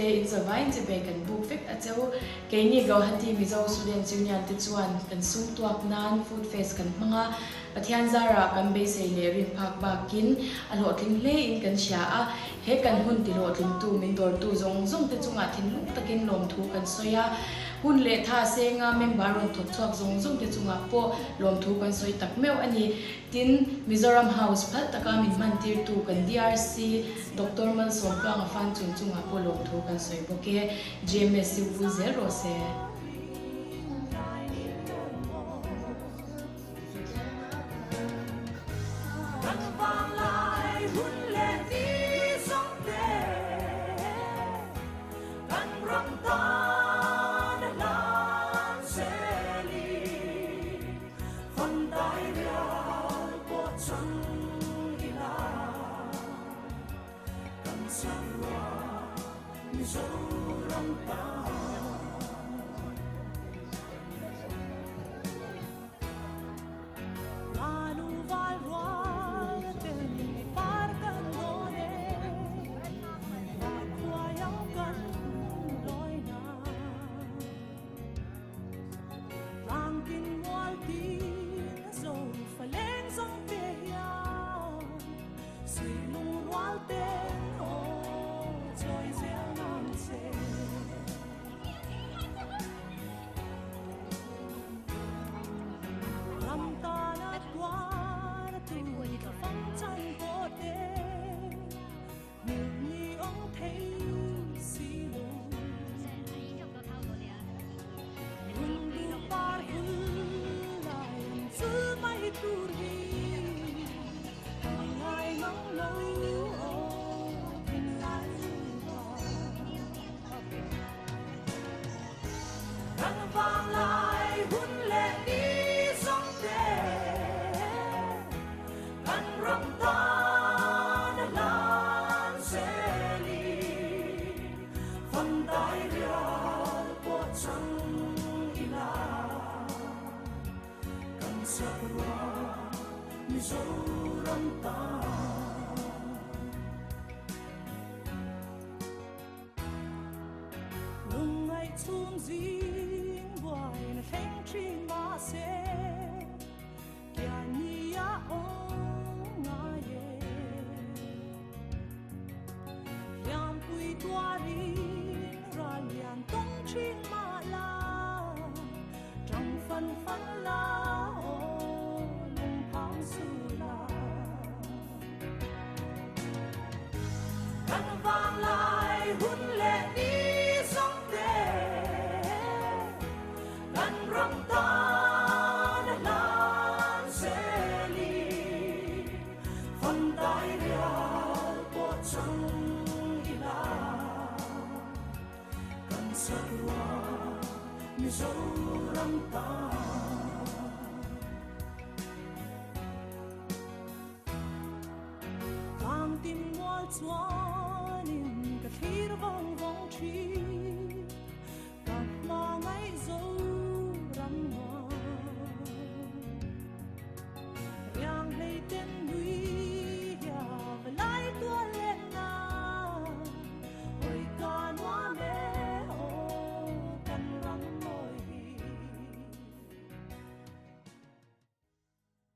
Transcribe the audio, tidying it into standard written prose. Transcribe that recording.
te in zavaiin chibai kan buk vek a cheu. Keini Gauhati Mizo Students Union te chuan kan sum tuak nan Food Fest kan hmang a, Pathian zarah kan beisei leh rin phak bakin a hlawhtling hle in kan hria a, he kan hun ti hlawhtlingtu min dawrtu zawng zawng te chungah thinlung takin lawmthu kan sawi a, hun leh tha senga member rawn thawk chhuak zawng zawng te chungah pawh lawmthu kan sawi tak meuh a ni. Tin, Mizoram House phal taka min hmantirtu kan DRC Doctor Malsawmtluanga fan chung chungah pawh lawmthu kan sawi bawk e. GMS hi vul zel rawh se.